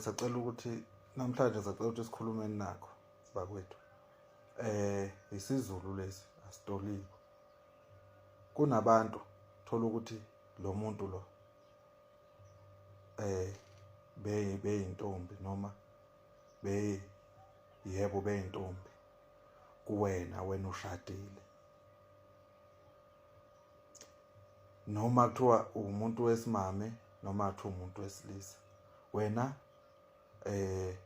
Sacela ukuthi namhlanje sacela ukuthi sikhulumeni nakho bakwethu. IsiZulu lesi asitoliko. Kunabantu thola ukuthi lo muntu lo eh beyintombi noma be yebo beyintombi kuwena, wena ushadile. Noma kuthiwa umuntu wesimame noma kuthiwa umuntu wesilisa, wena eh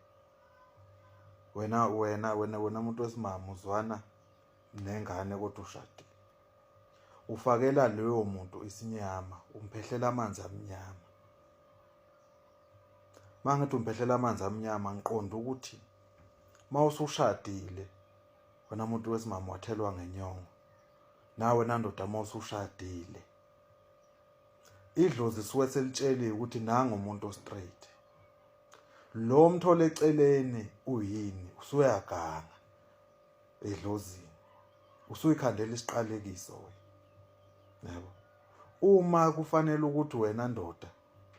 wena wena wena wena umuntu wesimame uzwana nengane kodwa ushadile, ufakela loyo muntu isinyama, umphehlela amanzi amnyama. Mangithi umphehlela amanzi amnyama, ngiqonda ukuthi mawusushadile wena muntu wesimame wathelwa ngenyongo, nawe nandoda mawusushadile idlozi suke selitsheliwe ukuthi nangu umuntu ostraight, lo mthole eceleni uyini, usuyaganga edlozini, usuyikhandela isiqalekiso wena, yabo. Uma kufanele ukuthi wena ndoda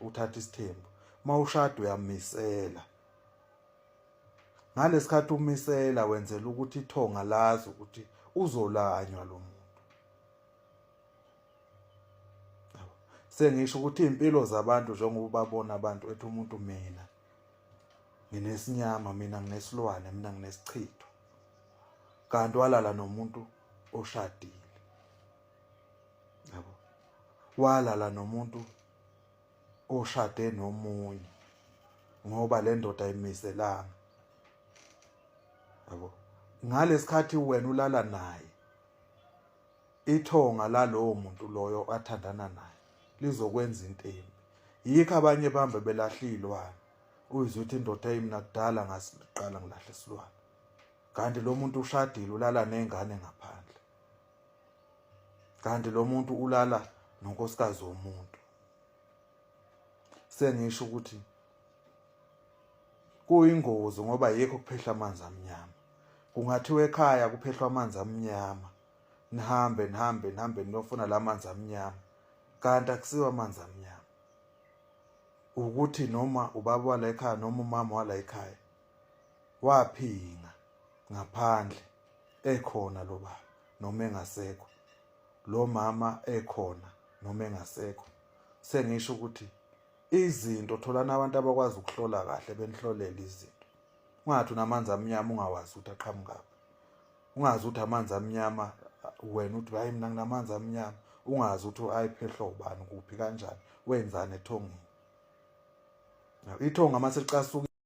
uthathe isithembu, mawushada uyamisela. Ngalesikhathi umisela wenzela ukuthi ithonga lazi ukuthi uzolanywa lo muntu. Sengisho ukuthi impilo zabantu njengoba babona abantu ethi umuntu mina nginesinyama, mina nginesilwane, mina nginesichitho, kanti walala nomuntu oshadile, yabo, walala nomuntu oshade nomunye ngoba le ndoda ayimiselanga, yabo. Ngalesikhathi wena ulala naye, ithonga lalowo muntu loyo athandana naye lizokwenza into embi. Yikho abanye bambe belahla iy'lwane, uyizwe ukuthi indoda eyi mina kudala ngasiqala ngilahla isilwane, kanti lo muntu ushadile, ulala nengane ngaphandle, kanti lo muntu ulala nonkosikazi womuntu. Sengisho ukuthi kuyingozi ngoba yikho kuphehla amanzi amnyama. Kungathiwa ekhaya kuphehlwa amanzi amnyama, nihambe nihambe nihambe niyofuna la manzi amnyama, kanti akusiwo amanzi amnyama. Ukuthi noma ubaba wala ekhaya noma umama wala ekhaya waphinga ngaphandle ekhona lo baba noma engasekho, lo mama ekhona noma engasekho. Sengisho ukuthi izinto tholana abantu abakwazi ukuhlola kahle, benihlolela izinto. Ungathi unamanzi amnyama ungawazi ukuthi aqhamukaphi, ungazi ukuthi amanzi amnyama wena uthi hayi mina nginamanzi amnyama, ungazi ukuthi ayiphehlwa ubani, kuphi, kanjani, wenzani ethongeni. Ithonga mase licasuka